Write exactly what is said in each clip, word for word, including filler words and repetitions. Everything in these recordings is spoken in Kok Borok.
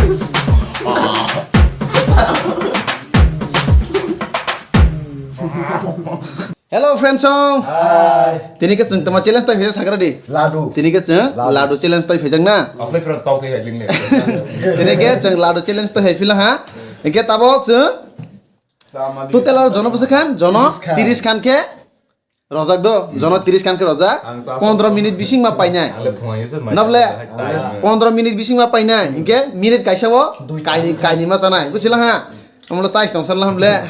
Hello friends song. Hi. Tini ke chwng tama challenge ta phejak sagra di. Ladu. Tini ke chwng Ladu. Ladu challenge ta phejak na. Asle pura tau ke ling le. Tini ke chwng ladu challenge ta phila ha. Engke tabok chwng Sama di. Total aro jono bwswk khan, jono Tiris khan. Tiris khan khe rojak do, jono tiris khan khe rojak, Ang sa pondro sa. Minute bising ma painai. Ang le phone yese mai Nable? Hai tai. Pondro minute bising ma painai, hinkhe minute kaisa bo Dui. Kaini, kaini ma chanai, buchila ha? Amlo size tong sala hamle,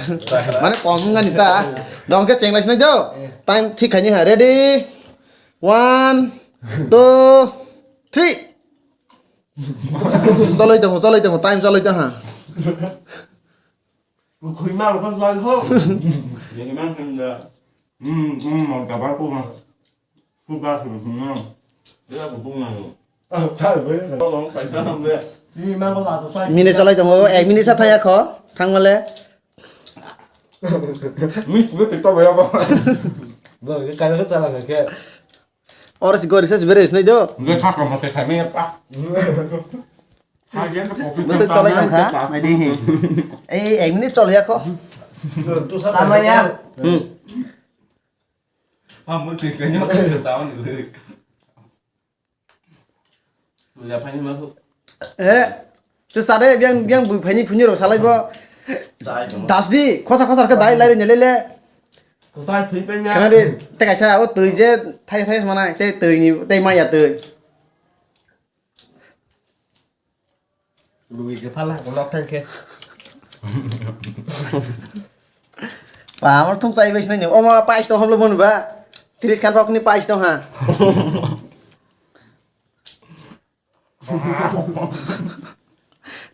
mane kom wngani ta, dong khe chenglai sinai do, time thik khaini ha, ready, one, two, three, choloi tongo, choloi tongo, time choloi tong ha. Kwkhwrima rokho jai ho. Jengman hwnda. Hmm, hmm, mau dabar ko ma. Ku ba su su no. Dia ko bung na. Ah, sai bai. Ko long kaisa ham de. Ni ma ko la to sai. Minute cholai tongo, ek minute sa thaya kho. Thang male. Mis be tiktok ya ba. Bo ke kai ko chala ke. Oro si gori sa si bere sinai do. Nge thak ko mo te khai me pa. Bwswk cholai tongkha, naidi hi. Ei, ek minute choli ya kho. Tama ya. Hmm. Ah, mo te khai ya. Tama ni le. Ya phai ma ko. Eh, tu sare biang, biang bui phai ni phunyo rok salai bo. Dai tong. Das di, khosa khosa khe dai lai re nyele le. Khosai thui pe nya. Khana di, te kaisa o tui je thai thai manai, te tui ni, te maya tui. Lui ke phala ko nok thang khe. Pa, amar thung chai bai sinai ni. O ma, pais tong hoblo bon ba. Tiris khan pok ni pais tong ha.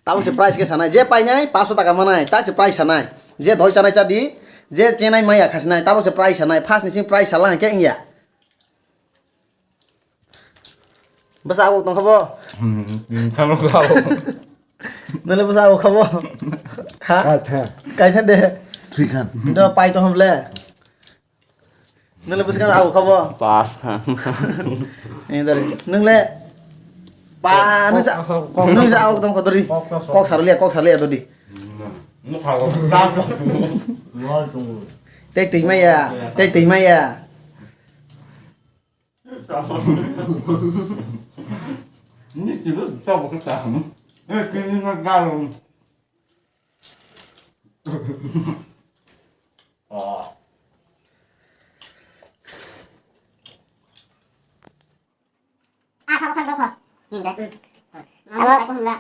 Tabuk se price ke sanai. Je painai, paanch sho taka manai. Tak se price sanai. Je doi chanai chadi, je chenai maya khasinai. Tabuk se price sanai. First ni sing price sala hangke ingya. Bwsa abo tongkha bo? Hmm, hmm, thangno kha bo. Nole bwsa abo kha bo? Ha? Kaitha. Kaitha de. Thwi khan. Do pai tong ble. Nole bwsa khan abo kha bo? Pas khan. Ni dare. Nung le. Pa, nung sa, nung sa abo tongkha dori. Kok sarlia, kok sarlia dori. Tei twi maya, tei twi maya. Ni chibu tabuk khe cham. Eh, kini na garum. Ah. Ah, thang, thang, thang, thang. Ni dai. Abo, nai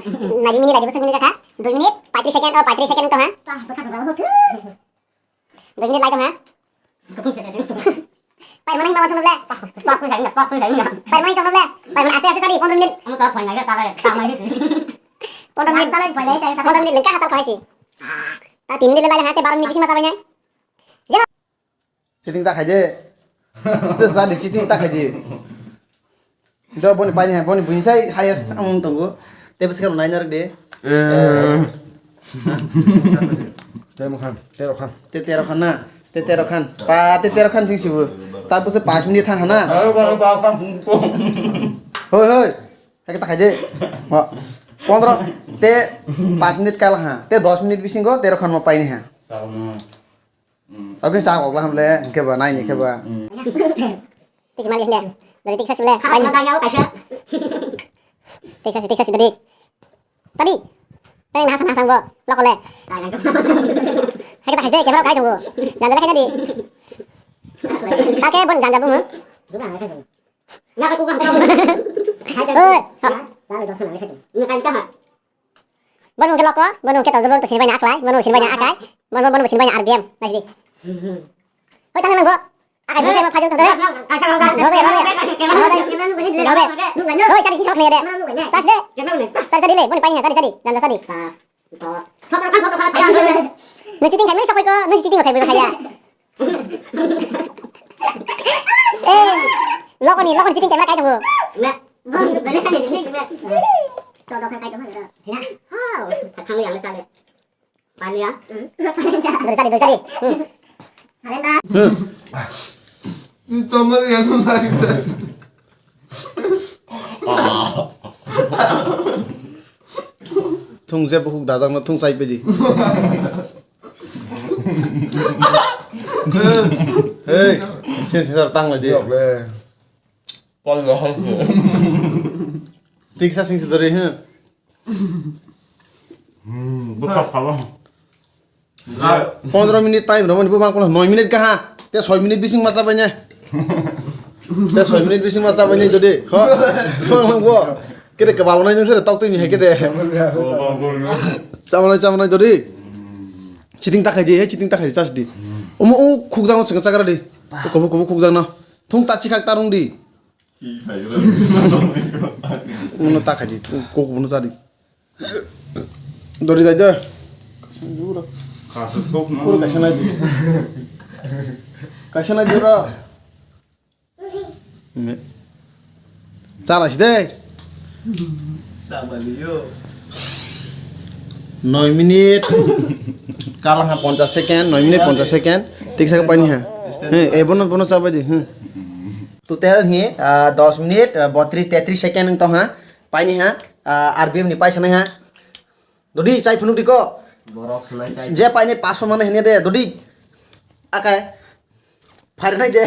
minute, nai bwswk minute kha? Dui minute, paitris second, oh, paitris second to, ha? Dui minute lai tong ha? Pai mani ma chong le. Tok pui thang, tok pui thang. Pai mani chong le. Pai mani aste aste chali, pondro minute. Ang tok phai ngai ta ta ta mai. Pondro minute. Pondro minute lengka hatal khaisi. Ta tin minute lai ha te baro minute bisingo chabai nai. Cheating ta khaide. Che sadi cheating ta khaide. Do boni paini hai, boni buini sai highest ang tongo. Tei bwswk nai narwk de. Eh. Tei mokhan, tero khan. Te tero khan na. Te tero khan. Pa te tero khan sing sibu. Ta bwswk panch minute thang hana. Aro ba ba khan phung phung. Hoi hoi. Hai ta khaide. Pondro te panch minute kal ha. Te dos minute bisingo tero khan mo paini ha. Oke, sa kok laham le, hingke ba, nai ni khe ba. Tik mali hinde, dari tik sasi le. Kha, kha, kha, kha, kha. Tik sasi, tik sasi dari. Tadi. Tadi nasa nasa bo, loko le. Hai kita hide, kamera kai tunggu. Jangan lagi tadi. Oke, bon jangan bu. Oi. Bono hwnkhe loko, bono hwnkhe tabuk bono to sini bai na aklai, bono sini bai na akai, bono bono sini bai na R B M, naisidi. Hoi tang nanggo, akai bose ma phajang tong dore. Oi chari sisi sok nede. Sas de. Sas de le, bono pai na chari chari, janda chari. Nung cheating khai, nung sapai ko, nung cheating khai, khai ya. Eh, loko ni, loko ni cheating camera kai tongo. Dori sadi, dori sadi. Hmm. Hmm. Ni chomor ya nung lagi sadi. Thung je bukhuk dajak no thung chai pedi. Hey, sen sen tang lai di. Pol lo hal. Tik sa sing sidori ha. Hmm, buka pala. Pondro minute time rwmani bo mangkula noi minute kaha. Te soi minute bising ma chabai ne. Te soi minute bising ma chabai ne jodi. Ho. Bo. Kede kebabo nai jeng sere tok twi ni hai kede. Chamanai chamanai jodi. Chiting takhai di, he chiting takhai di chas di. Omo o khukjang o chwng chagra di. Kubu kubu khukjang no. Thung ta chikhak tarung di. Uno ta khaji, kok buno sadi. Dori dai de. Kaisa sok na. Puro kaisa nai. Kaisa nai dura. Me. Chala side. Noi minute. Kalang ha ponchas second, noi minute ponchas second. Tik sa paini ha. He, e bono bono chabai di. He. Total hi, ah, dos minute, ah, botris, tetris second wng tong ha. Paini ha, ah, R B M ni paisa nai ha. Dodi, chai phunuk di ko. Borok khwnai chai. Je paini paso mane hene de, dodi. Akai. Phari nai de.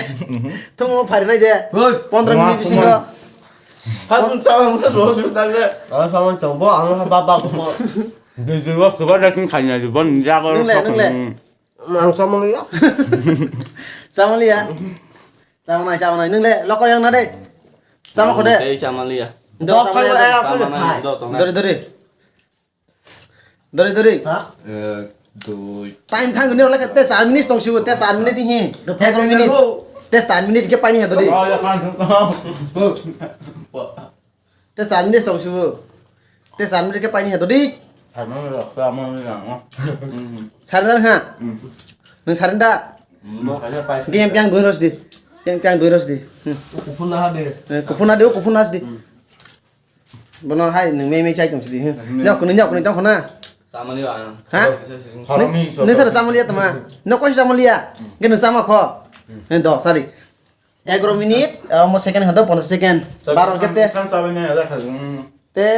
Thumo phari nai de. Hoi. Pondro minute bisingo. Hapun chawa musa so so dang de. Ang sama chongbo, ang ha baba ko. Bijuwa suba da kin khanya di bon jago. Nung le, nung le. Ang sama ya. Sama liya. Sama nai, sama nai. Nung le, loko yang na de. Sama khode. Tei sama liya. Dos sama liya. Sama nai, do tong. Dori, dori. Dori, dori. Ha? Eh, dui. Time thang ni olak te char minutes tong sibu, te char minute hi. Egaroh minute. Te char minute ke pani ha dori. Oh, ya kan. Te char minutes tong sibu. Te char minute ke pani ha dori. Sama ni rok, sama ni rok. Surrender ha? Hmm. Nung surrender? Hmm, makanya pas. Game piang dui ros di. Game piang dui ros di. Hmm. Kupun lah de. Eh, kupun lah de, kupun lah di. Hmm. Bono hai nung mei mei chai tong sidi. Hmm. Nyok ni, nyok ni tong khona. Chamali wa. Ha? Harami. Nung sar chamali ya tama. No koi chamali ya. Gen sama kho. Hmm. Eh, do, sorry. Egaroh minute, eh, mo second hado ponchas second. Baro kete. Kan chabai ne ada kha. Hmm. Te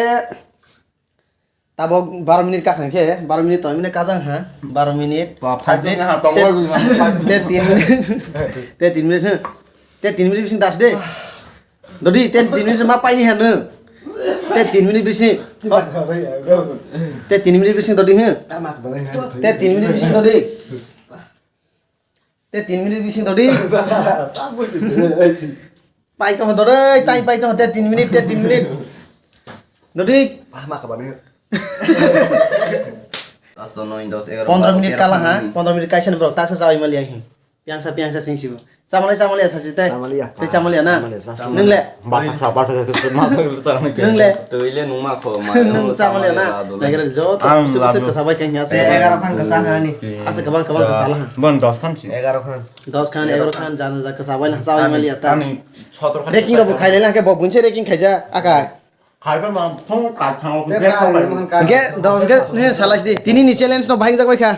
Tabok baro minute kakhang khe, baro minute tong minute kajang ha, baro minute. Ba, five minute ha, tong te, baro minute ha, five minute. Te tin minute, te tin minute, huh? Te tin minute bising das de. Dodi, te tin minute ma paini ha no. Te tin minute bising. Te tin minute bising dodi, huh? Te tin minute bising dodi. Te tin minute bising dodi. Pai tong dori, tai pai tong te tin minute, te tin minute. Dodi. Ah, ma kabani. Pondro minute kala ha, pondro minute kaisa ni borok taksa chabai maliya hi. Piangsa, piangsa sing sibo. Chamalai, chamalai sa si te. Chamalai ya. Te chamalai na. Chamalai sa. Nung le. Bata, bata, bata, bata, bata, bata. Nung le. Tui le nung ma kho ma. Nung chamalai na. Nagira joto. Ang suk suk labu. Kasabai kang ya se. Egaroh khan kasa hani. Asa kabang kabang kasa lah. Bon dos khan si. Egaroh khan. Dos khan, egaroh khan, jana ja kasabai lah, chabai maliya ta. Ani sotor khan. Reking rok bo khailai lah, ke bo bunse reking khaija, aka. Khaiba ma thong ka thang. Ge, do, ge, ne, salai di. Tini ni challenge no bahing jak bai kha.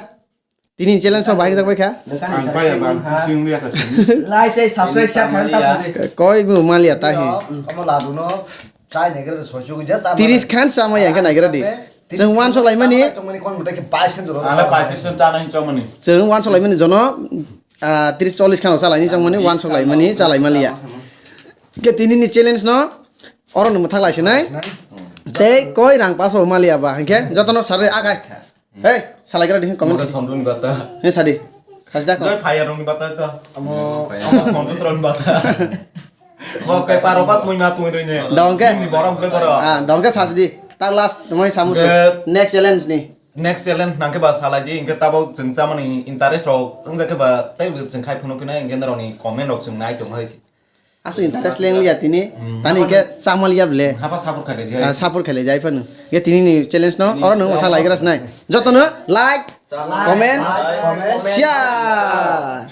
Tini ni challenge no bahing jak bai kha. Ang pai ya, bang, sing liya ka sing. Like tei subscribe share khan ta pore. Koi bu maliya ta hi. Omo labu no. Chai naikhe soi chuk ja. Tiris khan chama yang khe naikhe di. Chwng wansuk laimani. Chwng mani kon mutai khe bais khan jora. Ala bais khan chana hin chong mani. Chwng wansuk laimani jono, ah, tiris chollish khan chalaini chong mani, wansuk laimani, chalai maliya. Khe tini ni challenge no oro no mwthang lai sinai. Tei koi rang paso maliya ba hinkhe jotono sari agai. Hei, salaigra di comment. Mokhe Sondroni bata. Hei, sadi. Sadi da ko. Joi phayaroni bata ka. Amo, amo Sondroni bata. Mo peparo ba tui ma tui roi ne. Dongke. Ni borok ble borok. Ah, dongke sadi. Ta last, moi samu. Next challenge ni. Next challenge nangke ba salai di, inke tabo chwng chamani interest rok, wngja khe ba tei chwng khai phunuk phina, inke norokni comment rok chwng nai tong hai. Aswk interest leng liya tini. Hmm. Tani ke chamal ya ble. Hapa support khaile jai. Ah, support khaile jai phano. Ye tini ni challenge no, oro no tini tha like ras nai. Joto no like, comment, share.